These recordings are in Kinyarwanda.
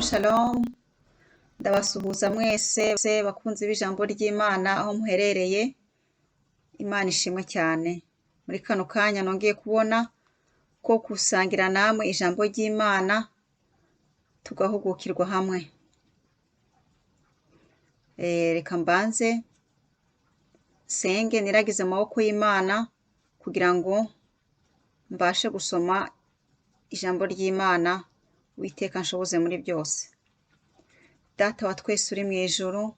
Shalom, ndabasuhuza mwese bakunzi b'ijambo ry'Imana aho muherereye, Imana ishimwe cyane. Muri kano kanya nongeye kubona ko gusangira namwe ijambo ry'Imana tugahugukirwa hamwe. Reka mbanze nsenge niragize mu maboko y'Imana kugira ngo mbashe gusoma ijambo ry'Imana, Uwiteka anshoboze muri byose. Data wa twese uri mu ijuru,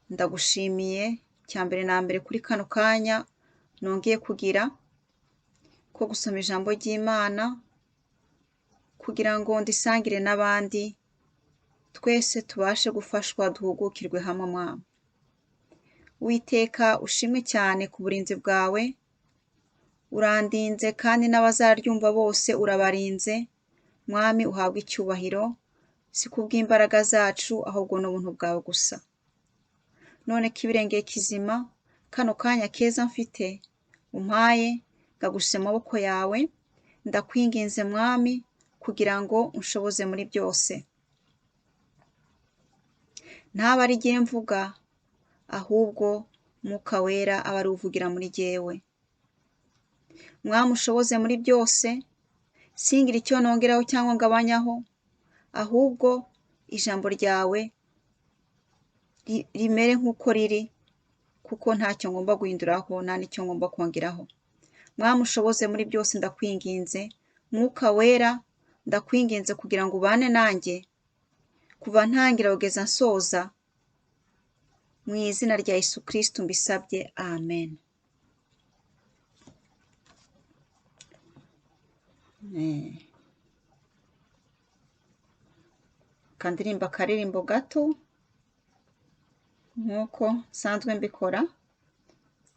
ndagushimiye cya mbere na mbere kuri kano kanya nongeye kugira ko gusoma ijambo ry'Imana kugira ngo ndisangire n'abandi, twese tubashe gufashwa duhugukirwe hamwe Mwami. Uwiteka ushimwe cyane ku burinzi bwawe, urandinze kandi n'abazaryumva bose urabarinze. Mwami uhabwe icyubahiro, si kubw'imbaraga zacu ahubwo n'ubuntu bwawe gusa. None k'ibirengeye kizima, kano kanya keza mfite umpaye, ngagushyira mu maboko yawe, ndakwinginze Mwami kugira ngo unshoboze muri byose. Ntaba ari jye mvuga, ahubwo Mwuka Wera aba ari uvugira muri jyewe. Mwami ushoboze muri byose, singire icyo nongeraho cyangwa ngabanyaho, ahubwo ijambo ryawe rimere nk'uko riri, kuko ntacyo ngomba guhinduraho nta n'icyo ngomba kongeraho. Mwami ushoboze muri byose ndakwinginze, Mwuka Wera ndakwinginze kugira ngo ubane nanjye kuva ntangira kugeza nsoza, mu izina rya Yesu Kristo mbisabye, amen. Kandirimba akaririmbo gato nk'uko nsanzwe mbikora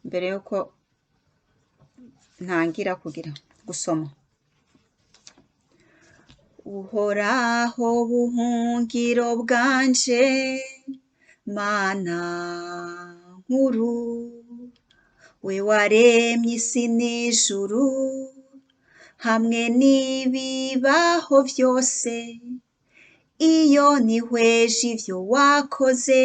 mbere y'uko ntangira kugira gusoma. Uhoraho buhungiro bwanje, Mana nkuru, we waremye isi n'ijuru, hamwe n'ibibaho byose, iyo nihweje ivyo wakoze,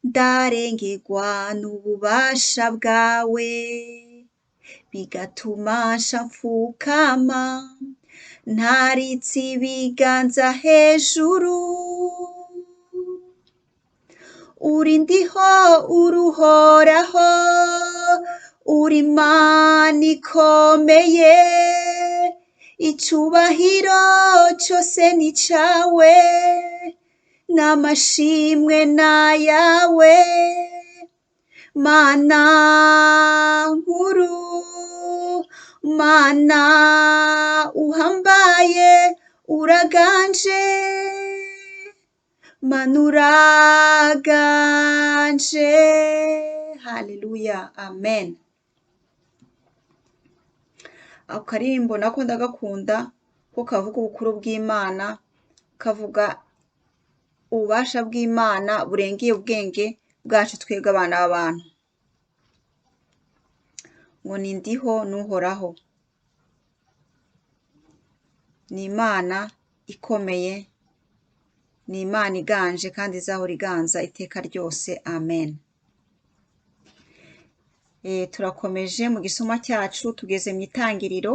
ndarengerwa n'ububasha bwawe, bigatuma nca mfukama, ntaritse ibiganza hejuru. Uri ndiho uruhoraho, uri Imana ikomeye, icubahiro cose ni cawe, n'amashimwe n'ayawe. Mana nkuru, Mana uhambaye, uraganje, Mana uraganje. Haleluya, amen. Ako karirimbo nako ndagakunda ko kavuga ubukuru bw'Imana, kavuga ububasha bw'Imana burengeye ubwenge bwacu twebwe abana b'abantu. Ngo ni ndiho n'uhoraho, ni Imana ikomeye, ni Imana iganje kandi izahora iganza iteka ryose, amen. Turakomeje mu gisoma cyacu, tugeze mu itangiriro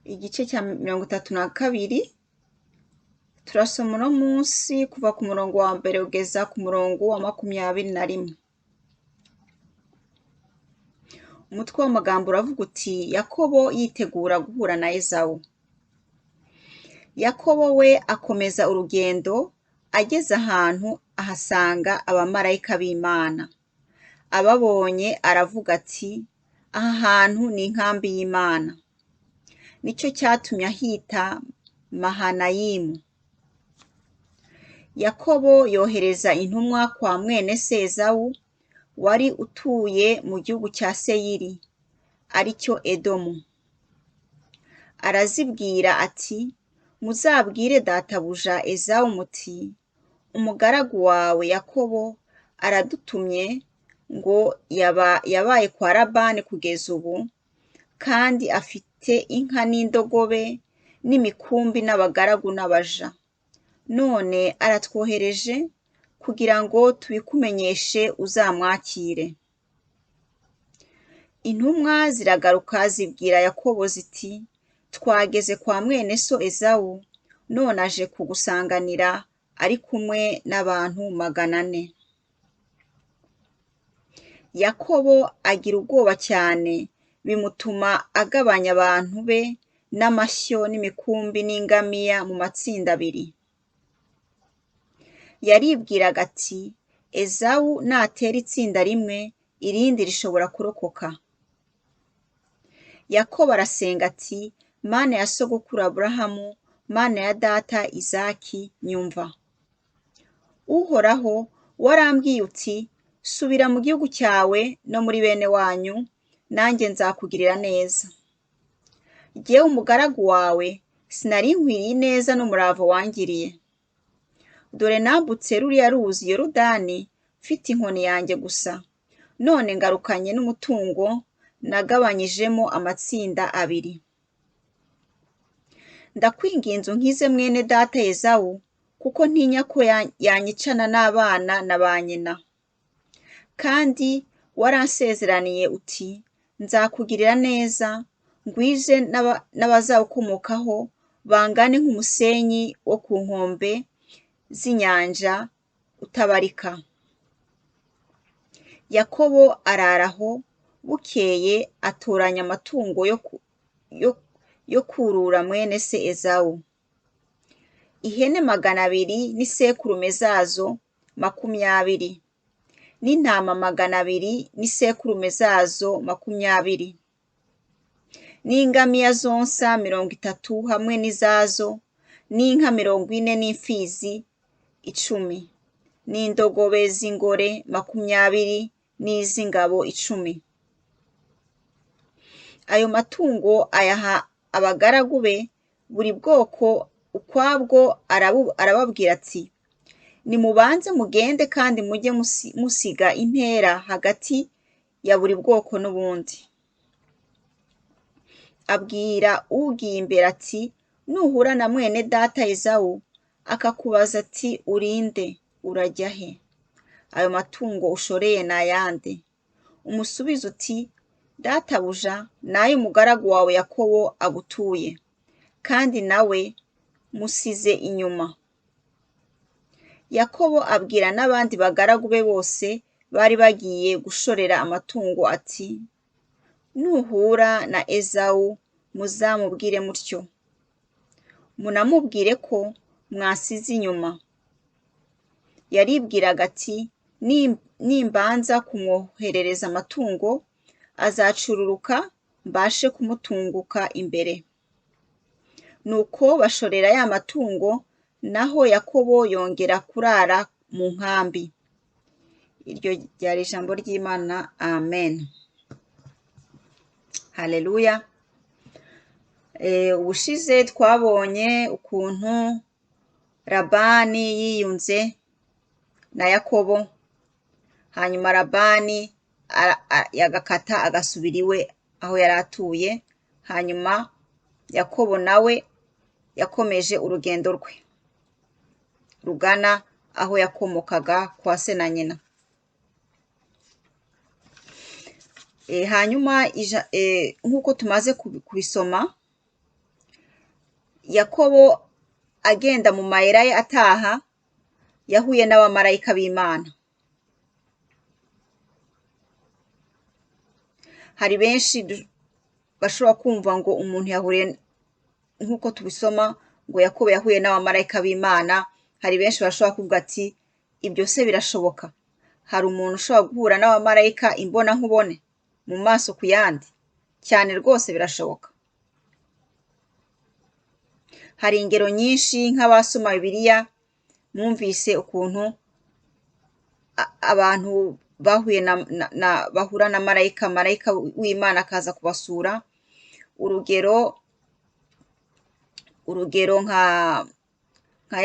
igice cya 32. Turasoma uno munsi kuva ku murongo wa mbere kugeza ku murongo wa 21. Umutwe w'amagambo uravuga uti Yakobo yitegura guhura na Ezawu. Yakobo we akomeza urugendo, ageze ahantu ahasanga abamarayika b'Imana. Ababonye aravuga ati aha hantu ni inkambi y'Imana. Nicyo cyatumye ahita Mahanayimu. Yakobo yohereza intumwa kwa mwene se Ezawu wari utuye mu gihugu cya Seyiri, aricyo Edomu. Arazibwira ati muzabwire databuja Ezawu muti umugaragu wawe Yakobo aradutumye ngo yabaye kwa Labani kugeza ubu, kandi afite inka n'indogobe n'imikumbi n'abagaragu n'abaja. None aratwohereje kugira ngo tubikumenyeshe uzamwakire. Intumwa ziragaruka zibwira Yakobo ziti, twageze kwa mwene so Ezawu, none aje kugusanganira ari kumwe n'abantu 400. Yakobo agira ubwoba cyane, bimutuma agabanya abantu be n'amashyo n'imikumbi n'ingamiya mu matsinda abiri. Yaribwiraga ati, Ezawu natera itsinda rimwe, irindi rishobora kurokoka. Yakobo arasenga ati, Mana ya sogokuru Aburahamu, Mana ya data Izaki, nyumva. Uhoraho, warambwiye uti, subira mu gihugu cyawe no muri bene wanyu, nanjye nzakugirira neza. Jyewe umugaragu wawe sinari nkwiriye ineza n'umurava wangiriye. Dore nambutse ruriya ruzi Yorodani mfite inkoni yanjye gusa, none ngarukanye n'umutungo nagabanyijemo amatsinda abiri. Ndakwinginze unkize mwene data Ezawu, kuko ntinya ko yanyicana n'abana na ba nyina. Kandi waransezeraniye uti, nzakugirira neza, ngwize n'abazawukomokaho bangane nk'umusenyi wo ku nkombe z'inyanja utabarika. Yakobo arara aho, bukeye atoranya amatungo yo kurura mwene se Ezawu. Ihene 200 n'isekurume zazo 20, n'intama 200 n'isekurume zazo 20, n'ingamiya zonsa 30 hamwe n'izazo, n'inka 40 n'imfizi 10, n'indogobe z'ingore 20 n'iz'ingabo 10. Ayo matungo ayaha abagaragu be, buri bwoko ukwabwo, arababwira ati, nimubanze mugende kandi mujye musiga intera hagati ya buri bwoko n'ubundi. Abwira ugiye imbere ati, nuhura na mwene data Ezawu akakubaza ati, urinde, urajya he? Ayo matungo ushoreye ni ayande? Umusubize uti, databuja nayo umugaragu wawe Yakobo agutuye, kandi nawe musize inyuma. Yakobo abwira n'abandi bagaragu be bose bari bagiye gushorera amatungo ati, nuhura na Ezawu muzamubwire mutyo, munamubwire ko mwasize inyuma. Yaribwiraga ati, nimbanza kumwoherereza amatungo, azacururuka mbashe kumutunguka imbere. Nuko bashorera ya matungo, naho Yakobo yongera kurara mu nkambi. Iryo ryari ijambo ry'Imana. Amen. Haleluya. Ubushize twabonye ukuntu Labani yiyunze na Yakobo, hanyuma Labani yagakata agasubira iwe aho yari atuye, hanyuma Yakobo nawe yakomeje urugendo rwe rugana aho yakomokaga kwa se na nyina. Hanyuma nk'uko tumaze kubisoma, Yakobo agenda mu mayira ye ataha, yahuye n'abamarayika b'Imana. Hari benshi bashobora kumva ngo umuntu yahuriye, nk'uko tubisoma ngo Yakobo yahuye n'abamarayika b'Imana, hari benshi bashobora kuvuga ati ibyo se birashoboka? Hari umuntu ushobora guhura n'abamarayika imbona nkubone mu maso ku yandi? Cyane rwose birashoboka. Hari ingero nyinshi nk'abasoma Bibiliya mwumvise ukuntu abantu bahuye bahura na marayika, marayika w'Imana akaza kubasura. Urugero nka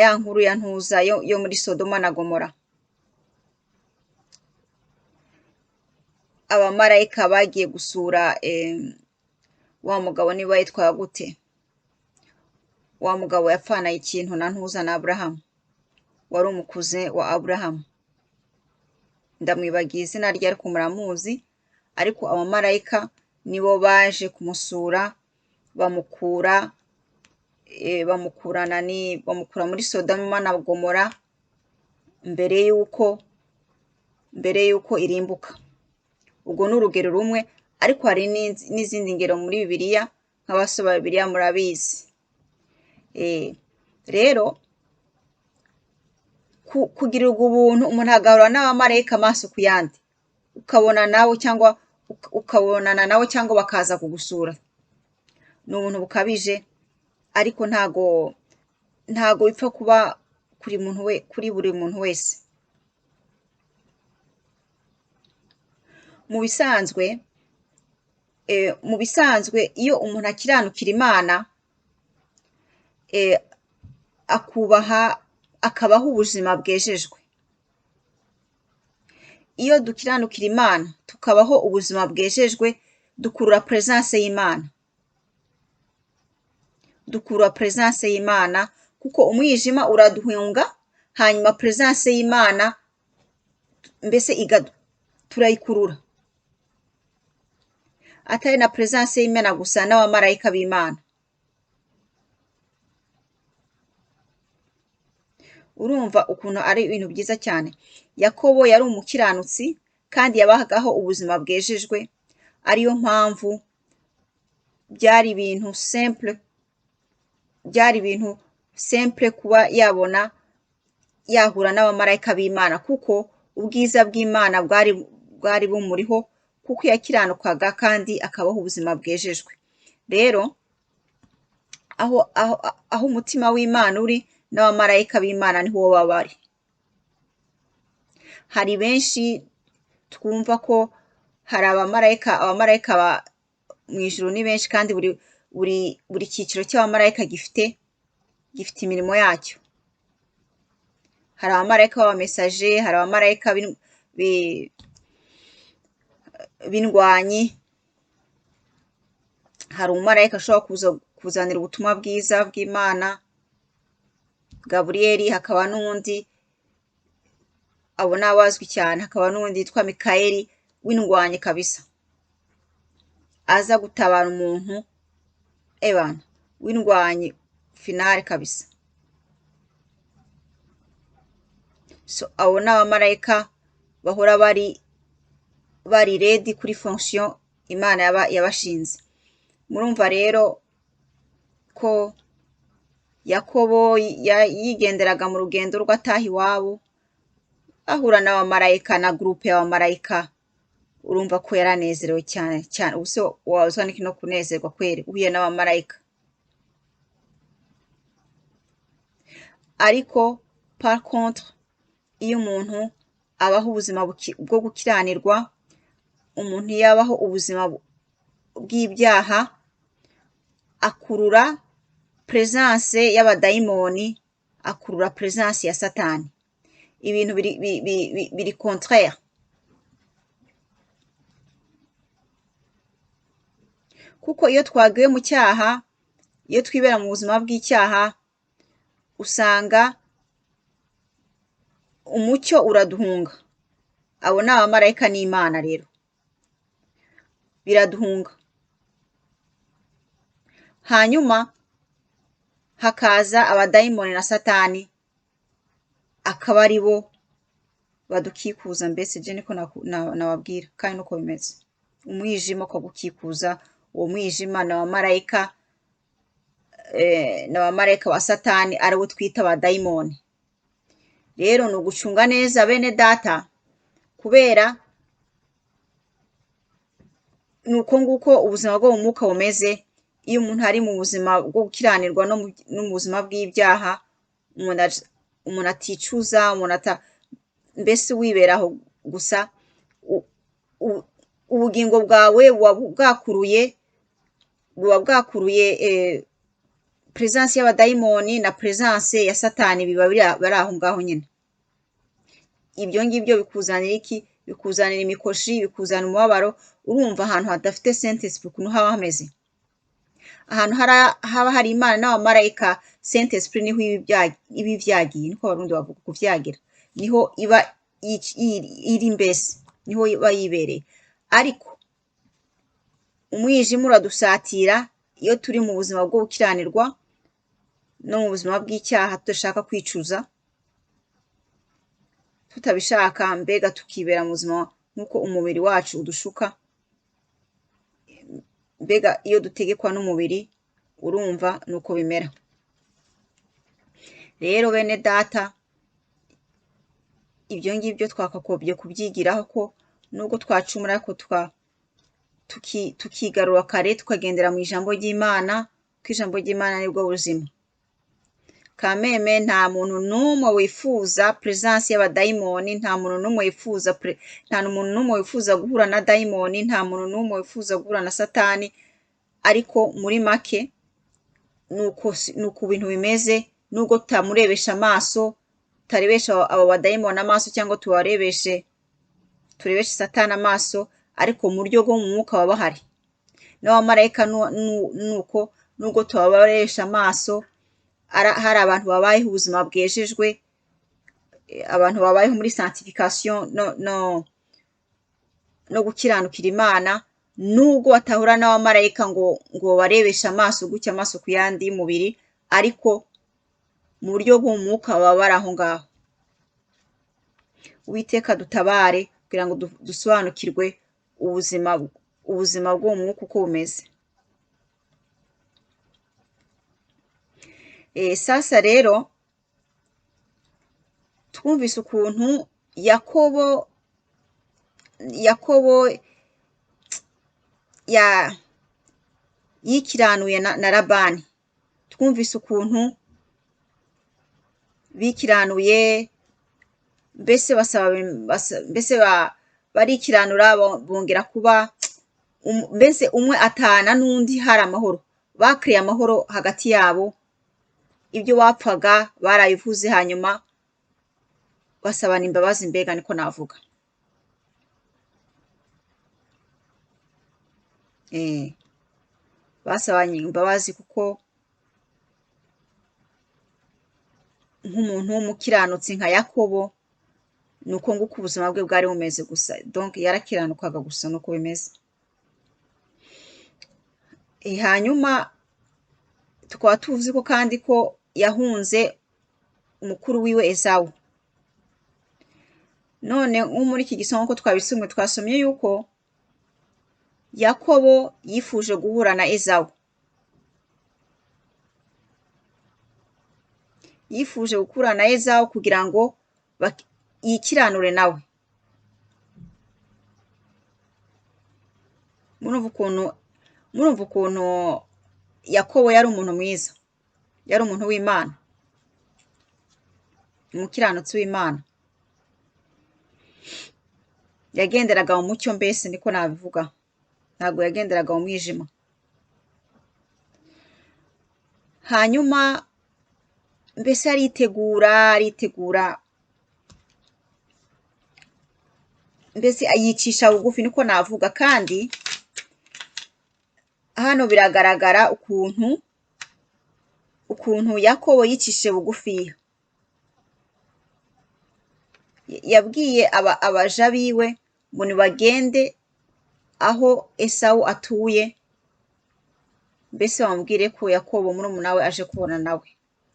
ya nkuru ya ntuza yo muri Sodoma na Gomora. Abamarayika bagiye gusura wa mugabo niba yitwaga gute, wa mugabo yapfanaye ikintu na ntuza na Aburahamu. wari umukuze wa Aburahamu. Ndamwibagiye izina rye ariko muramuzi, ariko abamarayika nibo baje kumusura bamukura bamukurana ni bamukura muri Sodoma na Gomora mbere yuko irimbuka. Ubwo ni urugero rumwe, ariko hari n'izindi ngero muri Bibiliya, nk'abasoma Bibiliya murabizi. Rero kugirirwa ubuntu umuntu agahura n'abamarayika amaso ku yandi, ukabona nawe cyangwa ukabonana nawe cyangwa bakaza kugusura, ni ubuntu bukabije, ariko ntago bipfa kuba kuri muntu we, kuri buri muntu wese. Mu bisanzwe iyo umuntu akiranukira Imana, akubaha, akabaho ubuzima bwejejwe. Iyo dukiranukira Imana tukabaho ubuzima bwejejwe, dukurura presence y'Imana. Dukurura presence y'Imana kuko umwijima uraduhunga, hanyuma presence y'Imana mbese turayikurura. Atari na presence y'Imana gusa, n'abamarayika b'Imana. Urumva ukuntu ari ibintu byiza cyane. Yakobo yari umukiranutsi kandi yabagaho ubuzima bwejejwe, ariyo mpamvu byari ibintu simple, byari ibintu simple kuba yabona yahura n'abamarayika b'Imana, kuko ubwiza bw'Imana bwari bumuriho, kuko yakiranukaga kandi akabaho ubuzima bwejejwe. Rero aho umutima w'Imana uri, n'abamarayika b'Imana niho baba bari. Hari benshi twumva ko hari abamarayika mu ijuru ni benshi, kandi buri cyiciro cy'abamarayika gifite imirimo yacyo. Hari abamarayika b'abamesaje, hari abamarayika b'indwanyi, hari umumarayika ashobora kuzanira ubutumwa bwiza bw'Imana, Gaburiyeli, hakaba n'undi, abo ni abazwi cyane, hakaba n'undi yitwa Mikayeli w'indwanyi kabisa, aza gutabara umuntu, ebana w'indwanyi finale kabisa. So abo ni abamarayika bahora bari ready kuri fonction Imana yabashinze. Murumva rero ko Yakobo yigenderaga mu rugendo rw'ataha iwabo, ahura n'abamarayika na groupe y'abamarayika. Urumva ko yaranezerewe cyane cyane. Ubuse wabazwa n'iki no kunezerwa kweri uhuye n'abamarayika? Ariko par contre, iyo umuntu abaho ubuzima bwo gukiranirwa, umuntu yabaho ubuzima bw'ibyaha, akurura presence y'abadayimoni, akurura presence ya Satani. Ibintu biri contraire. Kuko iyo twaguye mu cyaha, iyo twibera mu buzima bw'icyaha, usanga umucyo uraduhunga. Abo ni abamarayika n'Imana rero, biraduhunga. Hanyuma hakaza abadayimoni na Satani, akaba ari bo badukikuza. Mbese je niko nababwira, kandi nuko bimeze. Umwijima ukagukikuza, uwo mwijima ni abamarayika, ni abamarayika ba Satani, aribo twita abadayimoni. Rero ni ugucunga neza bene data, kubera ni uko nguko ubuzima bwo mu mwuka bumeze. Iyo umuntu ari mu buzima bwo gukiranirwa no mu buzima bw'ibyaha, umuntu aticuza, umuntu mbese wiberaho gusa, ubugingo bwawe buba bwakuruye presence y'abadayimoni na presence ya Satani, biba biri aho ngaho nyine. Ibyo ngibyo bikuzanira iki? Bikuzanira imikoshi, bikuzanira umubabaro. Urumva ahantu hadafite Saint Esprit ukuntu haba hameze. Ahantu haba hari Imana n'abamarayika, Saint Esprit niho iba ivyagiye, niko Abarundi bavuga kuvyagira, niho iba iri mbese, niho iba yibereye. Ariko umwijima uradusatira iyo turi mu buzima bwo gukiranirwa no mu buzima bw'icyaha, tudashaka kwicuza, tutabishaka, mbega tukibera mu buzima nk'uko umubiri wacu udushuka. Mbega iyo dutegekwa n'umubiri, urumva nuko bimera. Rero bene data, ibyo ngibyo twakakobye kubyigiraho, ko nubwo twacumura ariko tukigarura kare, tukagendera mu ijambo ry'Imana, kuko ijambo ry'Imana nibwo buzima. Kameme nta muntu n'umwe wifuza presence y'abadayimoni, nta muntu n'umwe wifuza nta muntu n'umwe wifuza guhura na dayimoni, nta muntu n'umwe wifuza guhura na Satani. Ariko muri make nuko ibintu bimeze, nubwo tutamurebesha amaso, tutarebesha abo badayimoni amaso, cyangwa turebeshe Satani amaso, ariko mu buryo bwo mu mwuka baba bahari. N'abamarayika nuko nubwo tubabaresha amaso, hari abantu babayeho ubuzima bwejejwe, abantu babayeho muri sanctification no gukiranukira Imana, nubwo batahura n'abamarayika ngo babarebeshe amaso gutya, amaso ku yandi y'umubiri, ariko mu buryo bwo mu mwuka baba bari aho ngaho. Uwiteka dutabare kugira ngo dusobanukirwe ubuzima bwo mu mwuka uko bumeze. Sasa rero twumvise ukuntu Yakobo yikiranuye na Labani. Twumvise ukuntu bikiranuye, mbese basaba, mbese barikiranura, bongera kuba mbese umwe atana n'undi, hari amahoro, bakiriye amahoro hagati yabo. Ibyo bapfaga barabivuze, hanyuma basabana imbabazi, mbega niko navuga. Basabanye imbabazi kuko nk'umuntu w'umukiranutsi nka Yakobo, nuko nguko ubuzima bwe bwari bumeze gusa. Donc yarakiranukaga gusa, nuko bimeze. Hanyuma tukaba tuzi ko kandi ko yahunze umukuru wiwe Esawu. None nko muri iki gisomo ko twabisomye, twasomye yuko Yakobo yifuje guhura na Esawu. Yifuje guhura na Esawu kugira ngo yikiranure nawe. Murumva ukuntu Yakobo yari umuntu mwiza, yari umuntu w'Imana, umukiranutsi w'Imana, yagenderaga mu mucyo, mbese niko nabivuga, ntabwo yagenderaga mu mwijima. Hanyuma mbese aritegura, mbese ayicisha bugufi, niko navuga. Kandi hano biragaragara ukuntu Yakobo yicishije bugufi. Yabwiye abaja biwe ngo nibagende aho Esawu atuye, mbese bamubwire ko Yakobo murumuna we aje kubona nawe,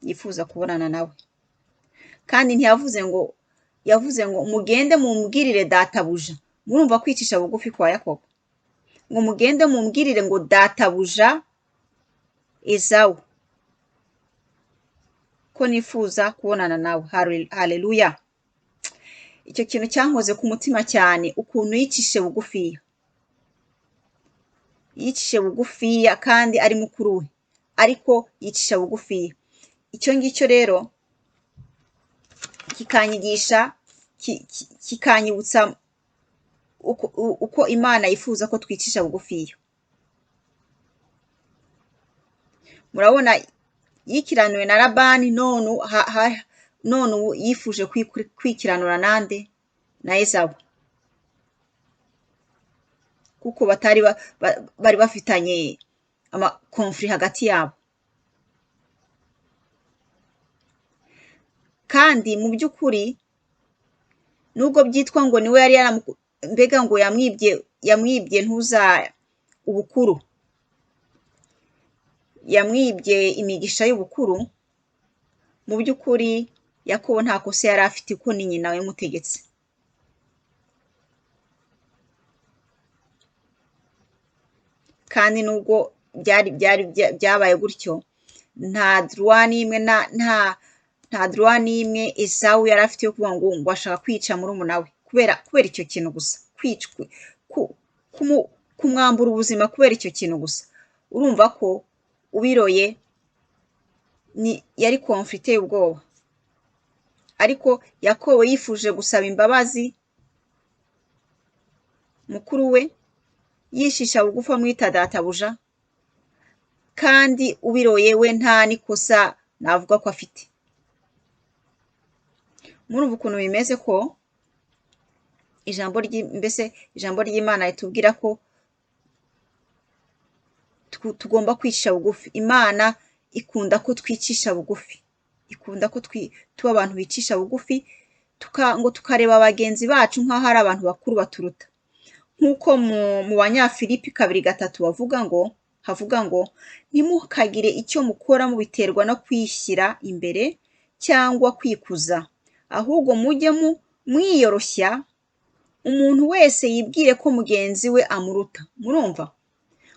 yifuza kubonana nawe. Kandi ntiyavuze ngo, yavuze ngo mugende mumbwirire databuja. Murumva kwicisha bugufi kwa Yakobo, ngo mugende mumbwirire ngo databuja Esawu ko nifuza kubonana nawe. Haleluya. Icyo kintu cyankoze ku mutima cyane, ukuntu yicishe bugufiya, yicishe bugufiya kandi ari mukuru we, ariko yicisha bugufiya. Icyo ngicyo rero kikanyigisha, kikanyibutsa uko Imana yifuza ko twicisha bugufiya. Murabona yikiranuwe na Labani, none ubu yifuje kwikiranura nande? Na Esawu, kuko batari bari bafitanye Amakonfuri hagati yabo. Kandi mu by'ukuri nubwo byitwa ngo niwe yari mbega ngo yamwibye ntuza ubukuru, yamwibye imigisha y'ubukuru, mu by'ukuri Yakobo nta kosa yari afite kuko ni nyina wabimutegetse. Kandi nubwo byari byabaye gutyo, nta droit n'imwe nta droit n'imwe Esawu yari afite yo kuvuga ngo ashaka kwica murumuna we kubera icyo kintu gusa, kumwambura ubuzima kubera icyo kintu gusa. Urumva ko ubiroye ni yari conflit iteye ubwoba. Ariko Yakobo yifuje gusaba imbabazi mukuru we, yishisha bugufi amwita databuja, kandi ubiroye we nta n'ikosa navuga ko afite. Murumva ukuntu bimeze ko ijambo mbese ijambo ry'Imana ritubwira ko tugomba kwicisha bugufi. Imana ikunda ko twicisha bugufi, ikunda ko tuba abantu bicisha bugufi, ngo tukareba bagenzi bacu nk'aho ari abantu bakuru baturuta. Nk'uko mu Banyafilipi 2:3 bavuga ngo, havuga ngo ntimukagire icyo mukora mubiterwa no kwishyira imbere cyangwa kwikuza, ahubwo mujye mwiyoroshya, umuntu wese yibwire ko mugenzi we amuruta. Murumva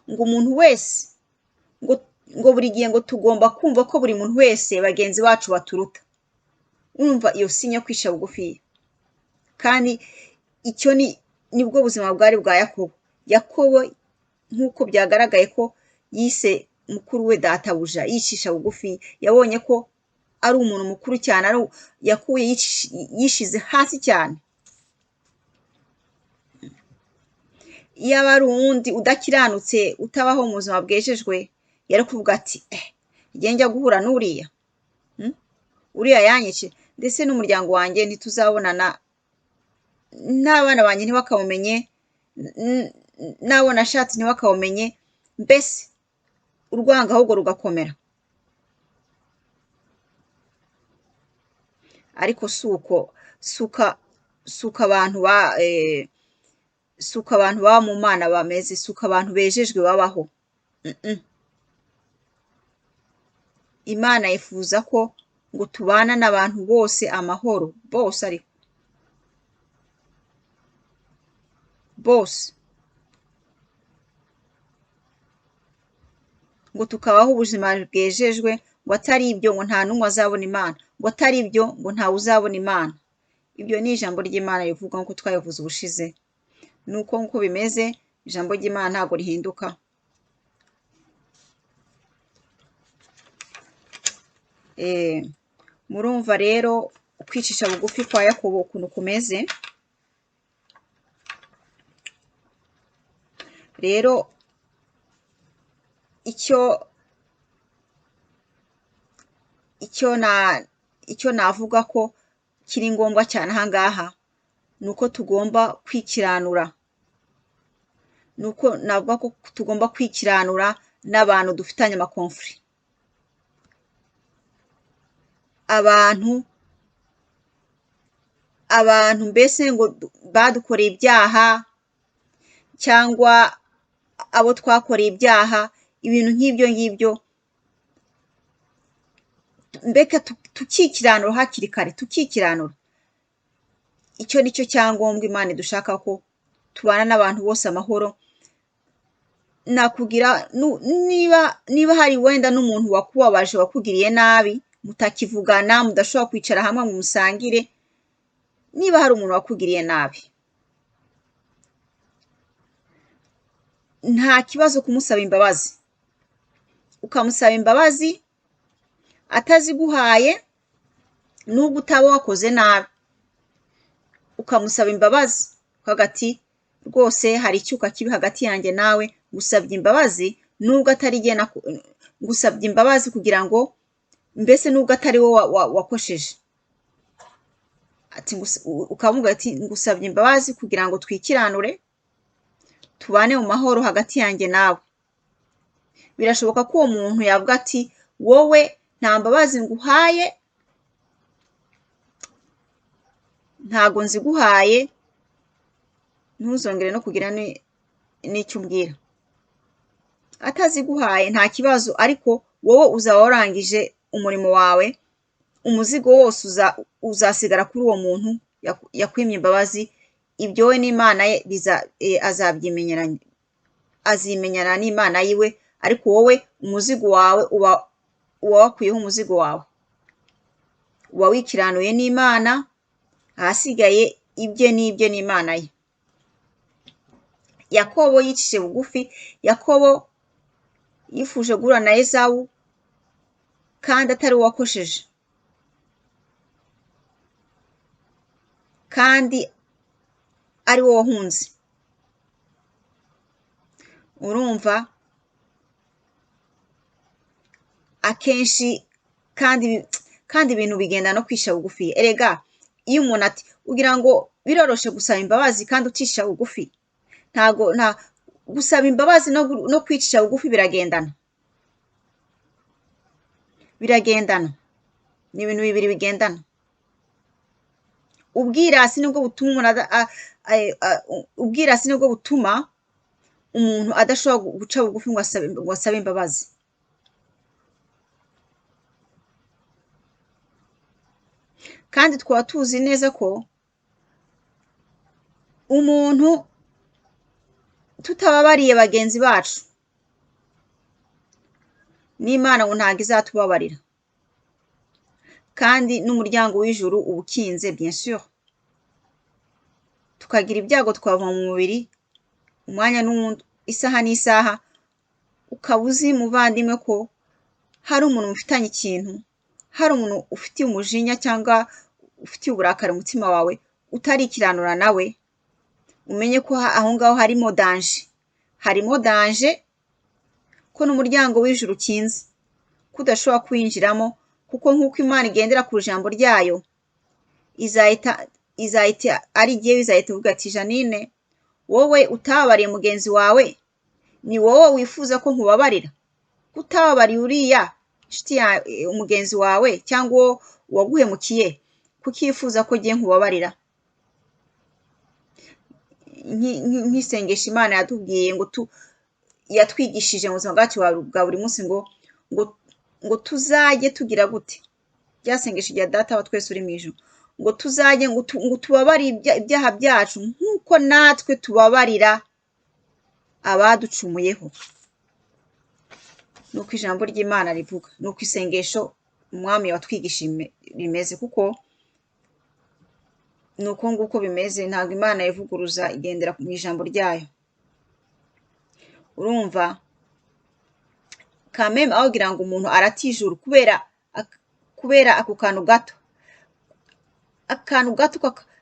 ngo umuntu wese ngo buri gihe ngo tugomba kumva ko buri muntu wese bagenzi bacu baturuta. Urumva iyo sinya kwicisha bugufi. Kandi icyo nibwo buzima bwari bwa Yakobo. Yakobo nk'uko byagaragaye ko yise mukuru we databuja, yicisha bugufi, yabonye ko ari umuntu mukuru cyane, yakuye yishize hasi cyane. Iyaba ari uwundi udakiranutse utabaho mu buzima bwejejwe, yari kuvuga ati njye njya guhura n'uriya, uriya yanyice, ndetse n'umuryango wanjye ntituzabonana, n'abana banjye ntibakawumenye, n'abo nashatse ntibakawumenye, mbese urwango ahubwo rugakomera. Ariko suko suka abantu ba suka abantu baba mu Mana bameze, suka abantu bejejwe babaho. Imana yifuza ko ngo tubana n'abantu bose amahoro, bose ariko bose, ngo tukabaho ubuzima bwejejwe, ngo atari ibyo ngo nta n'umwe azabona Imana, ngo atari ibyo ngo ntawe uzabona Imana. Ibyo ni ijambo ry'Imana rivuga nk'uko twabivuze ubushize. Nuko nk'uko bimeze, ijambo ry'Imana ntabwo rihinduka. Murumva rero kwicisha bugufi kwa Yakobo ukuntu kumeze. Rero icyo navuga ko kiri ngombwa cyane aha ngaha ni uko tugomba kwikiranura, ni uko navuga ko tugomba kwikiranura n'abantu dufitanye amakonfuri, abantu mbese ngo badukoreye ibyaha cyangwa abo twakoreye ibyaha, ibintu nk'ibyo ngibyo, mbega tukikiranura hakiri kare, tukikiranura. Icyo ni cyo cyangombwa Imana idushaka ko tubana n'abantu bose amahoro. Nakugira niba hari wenda n'umuntu wakubabaje, wakugiriye nabi, mutakivugana, mudashobora kwicara hamwe ngo musangire, niba hari umuntu wakugiriye nabi, nta kibazo kumusaba imbabazi. Ukamusaba imbabazi ataziguhaye, nubwo utaba wakoze nabi, ukamusaba imbabazi ukavuga ati rwose hari icyuka kibi hagati yanjye nawe, ngusabye imbabazi nubwo atari jye, ngusabye imbabazi kugira ngo mbese nubwo atari wowe wakosheje, ati ukamubwira ati ngusabye imbabazi kugira ngo twikiranure, tubane mu mahoro hagati yanjye nawe. Birashoboka ko uwo muntu yavuga ati wowe nta mbabazi nguhaye, ntago nziguhaye, ntuzongere no kugira n'icyo umbwira. Ataziguhaye nta kibazo, ariko wowe uzaba warangije umurimo wawe, umuzigo wose uzasigara kuri uwo muntu yakwimye imbabazi, ibyo we n'Imana ye azimenyana n'Imana yiwe, ariko wowe umuzigo wawe uba wakuyeho umuzigo wawe, uba wikiranuye n'Imana, ahasigaye ibye n'ibye n'Imana ye. Yakobo yicishije bugufi, Yakobo yifuje guhura na Ezawu kandi atari we wakosheje, kandi ari we wahunze. Urumva akenshi kandi ibintu bigenda no kwisha bugufi. Erega iyo umuntu ati ugira ngo biroroshe gusaba imbabazi kandi ucisha bugufi, ntago nta gusaba imbabazi no kwicisha bugufi biragendana, biragendana, ni ibintu bibiri bigendana. Ubwirasi nibwo butuma umuntu ubwirasi nibwo butuma umuntu adashobora guca bugufi ngo asabe imbabazi. Kandi twaba tuzi neza ko umuntu tutababariye bagenzi bacu, n'Imana ngo ntabwo izatubabarira, kandi n'umuryango w'ijuru uba ukinze bien sûr. Tukagira ibyago twava mu mubiri umwanya n'uwundi, isaha n'isaha, ukaba uzi muvandimwe ko hari umuntu mufitanye ikintu, hari umuntu ufitiye umujinya cyangwa ufitiye uburakari umutima wawe utarikiranura nawe, umenye ko aho ngaho harimo danger, harimo danger ko n'umuryango w'ijuru ukinze, ko udashobora kuwinjiramo, kuko nk'uko Imana igendera ku ijambo ryayo, izahita ari igihe bizahita ivuga ati Jeannine, wowe utababariye mugenzi wawe, ni wowe wifuza ko nkubabarira, kutababariye uriya inshuti ya mugenzi wawe cyangwa uwaguhemukiye, kuki yifuza ko ngiye nkubabarira? Nk'isengesho Imana yatubwiye ngo yatwigishije mu buzima bwacu bwa buri munsi ngo ngo tuzajye tugira gute, rya sengesho rya Data wa twese uri mu ijuru, ngo tuzajye ngo tubabarire ibyaha byacu nk'uko natwe tubabarira abaducumuyeho. Nuko ijambo ry'Imana rivuga, nuko isengesho umwami watwigishije rimeze, kuko nuko nguko bimeze, ntabwo Imana ivuguruza, igendera mu ijambo ryayo. Urumva kameme aho kugira ngo umuntu aratijuru kubera ako kantu gato, akantu gato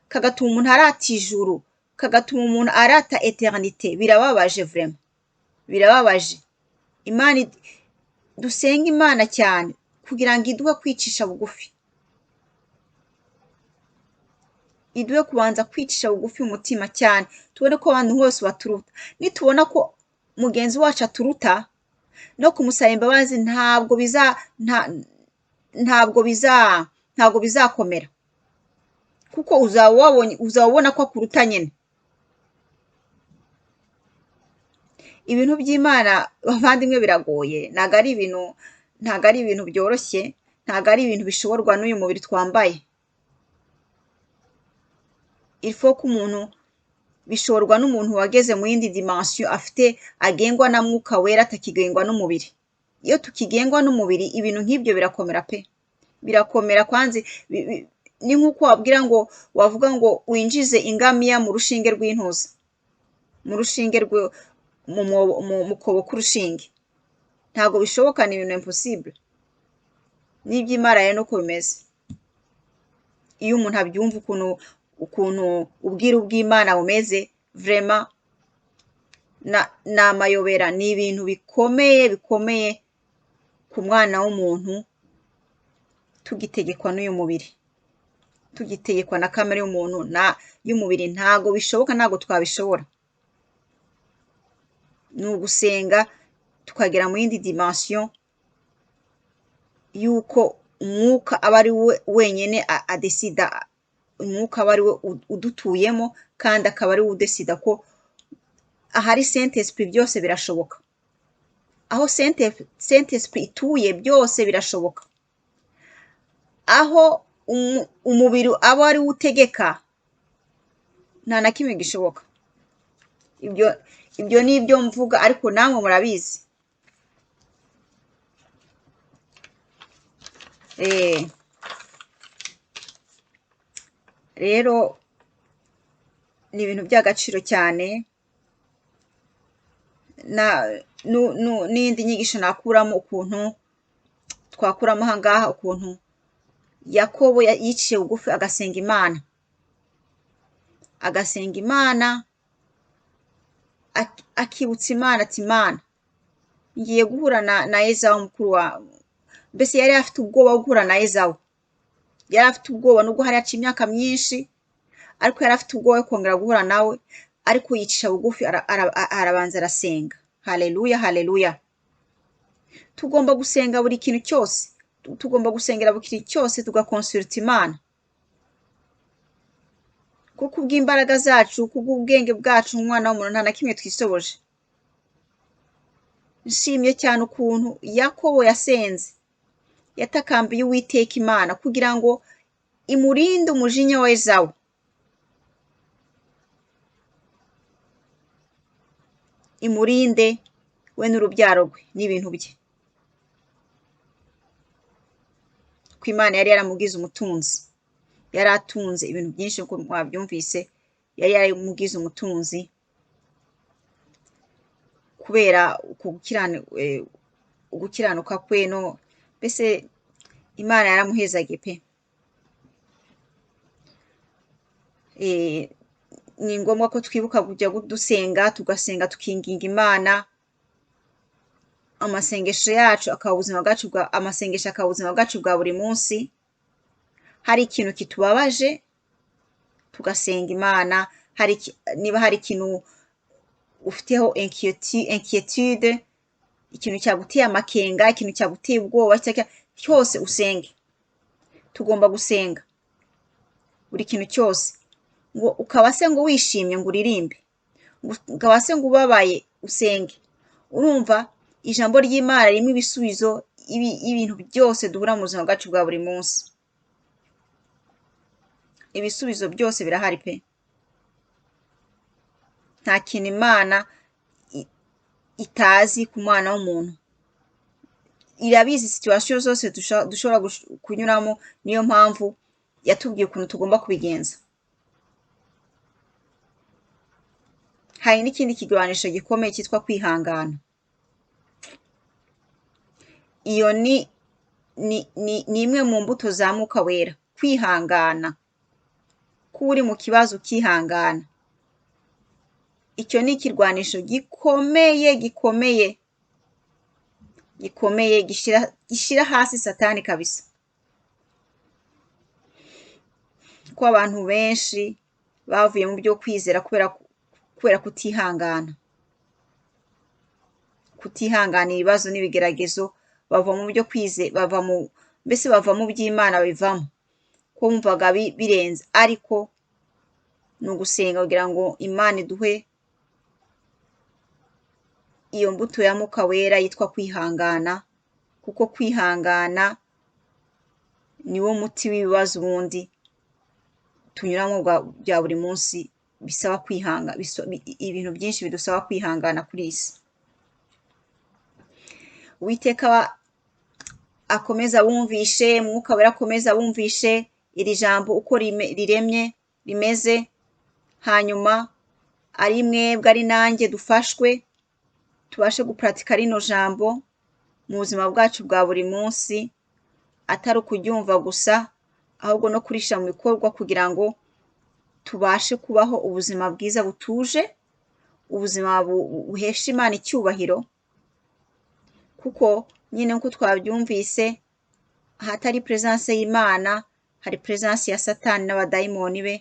kagatuma umuntu aratijuru, kagatuma umuntu arata eternite, birababaje vraiment, birababaje. Imana dusenga Imana cyane kugira ngo iduhe kwicisha bugufi, iduhe kubanza kwicisha bugufi umutima cyane, tubone ko abantu bose baturuta. Nitubona ko mugenzi wacu aturuta, no kumusaba imbabazi ntabwo bizakomera, kuko uzaba ubona ko akuruta nyine. Ibintu by'Imana bavandimwe biragoye, ntabwo ari ibintu byoroshye, ntabwo ari ibintu bishoborwa n'uyu mubiri twambaye. Il faut ko umuntu bishorwa n'umuntu wageze mu yindi dimension, afite agengwa na Mwuka Wera, atakigengwa n'umubiri. Iyo tukigengwa n'umubiri ibintu nk'ibyo birakomera pe, birakomera. Kwanze ni nk'uko wabwira ngo wavuga ngo winjize ingamiya mu rushinge rw'intuza, mu rushinge mu kobo k'urushinge, ntabwo bishoboka, ni ibintu impossible. N'iby'Imana rero nuko bimeze. Iyo umuntu abyumva ukuntu ubwiru bw'Imana bumeze, vraiment ni amayobera, ni ibintu bikomeye bikomeye ku mwana w'umuntu, tugitegekwa n'uyu mubiri, tugitegekwa na kamere y'umuntu na y'umubiri, ntago bishoboka, ntago twabishobora. Ni ugusenga tukagera mu yindi dimension y'uko umwuka aba ari we wenyine adesida, umwuka aba ari we udutuyemo, kandi akaba ari we udesida ko ahari Saint Esprit byose birashoboka. Aho Saint Esprit ituye byose birashoboka. Aho umubiri aba ari we utegeka, nta na kimwe gishoboka. Ibyo ni ibyo mvuga, ariko namwe murabizi. Rero ni ibintu by'agaciro cyane. N'indi nyigisho nakuramo, ukuntu twakuramo aha ngaha, ukuntu Yakobo yiciye bugufi agasenga Imana, agasenga Imana, akibutsa Imana ati Imana ngiye guhura na Ezawu mukuru wa, mbese yari afite ubwoba bwo guhura na Ezawu, yari afite ubwoba nubwo hari haciye imyaka myinshi, ariko yari afite ubwoba bwo kongera guhura nawe, ariko yicisha bugufi arabanza arasenga. Haleluya, haleluya. Tugomba gusenga buri kintu cyose, tugomba gusengera buri kintu cyose, tugakonsulta Imana, kuko kubw'imbaraga zacu, kubw'ubwenge bwacu nk'umwana w'umuntu nta na kimwe twisoboje. Nshimye cyane ukuntu Yakobo yasenze, yatakambiye Uwiteka Imana kugira ngo imurinde umujinya wa Ezawu. Imurinde we n'urubyaro rwe n'ibintu bye, ko Imana yari yaramugize umutunzi, yari atunze ibintu byinshi nk'uko mwabyumvise, yari yaramugize umutunzi kubera ugukiranuka kwe, no mbese Imana yaramuhezagiye pe. Ni ngombwa ko twibuka kujya dusenga, tugasenga tukinginga Imana, amasengesho yacu akaba ubuzima bwacu bwa, amasengesho akaba ubuzima bwacu bwa buri munsi. Hari ikintu kitubabaje tugasenga Imana, niba hari ikintu ufiteho inquiétude, ikintu cyaguteye amakenga, ikintu cyaguteye ubwoba, cyose usenge. Tugomba gusenga buri kintu cyose, ngo ukaba se ngo wishimye ngo uririmbe, ukaba se ngo ubabaye usenge. Urumva ijambo ry'Imana ririmo ibisubizo y'ibintu byose duhura mu buzima bwacu bwa buri munsi. Ibisubizo byose birahari pe. Nta kintu Imana itazi ku mwana w'umuntu, irabizi situation zose dushobora kunyuramo, niyo mpamvu yatubwiye ukuntu tugomba kubigenza. Hari n'ikindi kigwanisho gikomeye cyitwa kwihangana. Iyo ni imwe mu mbuto za Mwuka Wera, kwihangana. Kuba uri mu kibazo ukihangana, icyo ni ikirwanisho gikomeye, gikomeye, gikomeye, gishyira hasi Satani kabisa. Ko abantu benshi bavuye mu byo kwizera kubera kutihangana, kutihangana ibibazo n'ibigeragezo, bava mu byo kwize, bava mu, mbese bava mu by'Imana, bivamo ko bumvaga birenze. Ariko ni ugusenga kugira ngo Imana iduhe iyo mbuto ya Mwuka Wera yitwa kwihangana, kuko kwihangana niwo muti w'ibibazo ubundi tunyuramo bya buri munsi, bisaba kwihanga, ibintu byinshi bidusaba kwihangana kuri iyi si. Uwiteka akomeza abumvishe, Mwuka Wera akomeza abumvishe iri jambo uko riremye rimeze, hanyuma ari mwebwe ari nanjye dufashwe tubashe guparatika rino jambo mu buzima bwacu bwa buri munsi, atari ukuryumva gusa, ahubwo no kurishyira mu bikorwa kugira ngo tubashe kubaho ubuzima bwiza butuje, ubuzima buhesha Imana icyubahiro. Kuko nyine nk'uko twabyumvise, ahatari presence y'Imana hari presence ya Satani n'abadayimoni be,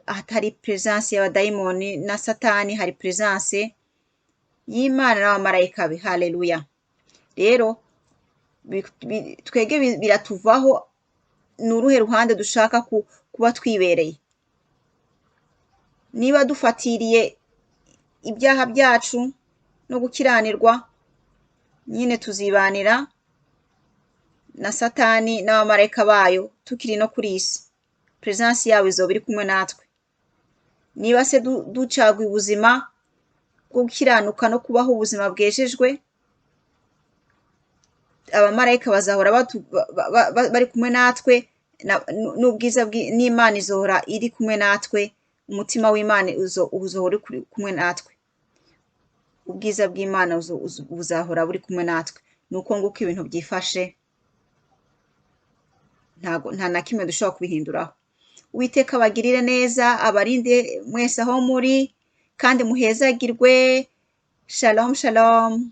ahatari presence y'abadayimoni na Satani hari presence y'Imana n'abamarayika be. Haleluya. Rero twebwe biratuvaho, ni uruhe ruhande dushaka kuba twibereye? Niba dufatiriye ibyaha byacu no gukiranirwa, nyine tuzibanira na Satani n'abamarayika bayo tukiri no kuri iyi si. Presence yabo izoba iri kumwe natwe. Niba se ducaguye ubuzima bwo gukiranuka no kubaho ubuzima bwejejwe, abamarayika bazahora bari kumwe natwe, n'ubwiza n'Imana izohora iri kumwe natwe, umutima w'Imana uzohora uri kumwe natwe, ubwiza bw'Imana buzahora buri kumwe natwe. Ni uko nguko ibintu byifashe, nta na kimwe dushobora kubihinduraho. Uwiteka abagirire neza, abarinde mwese aho muri, kandi muhezagirwe. Shalom, shalom.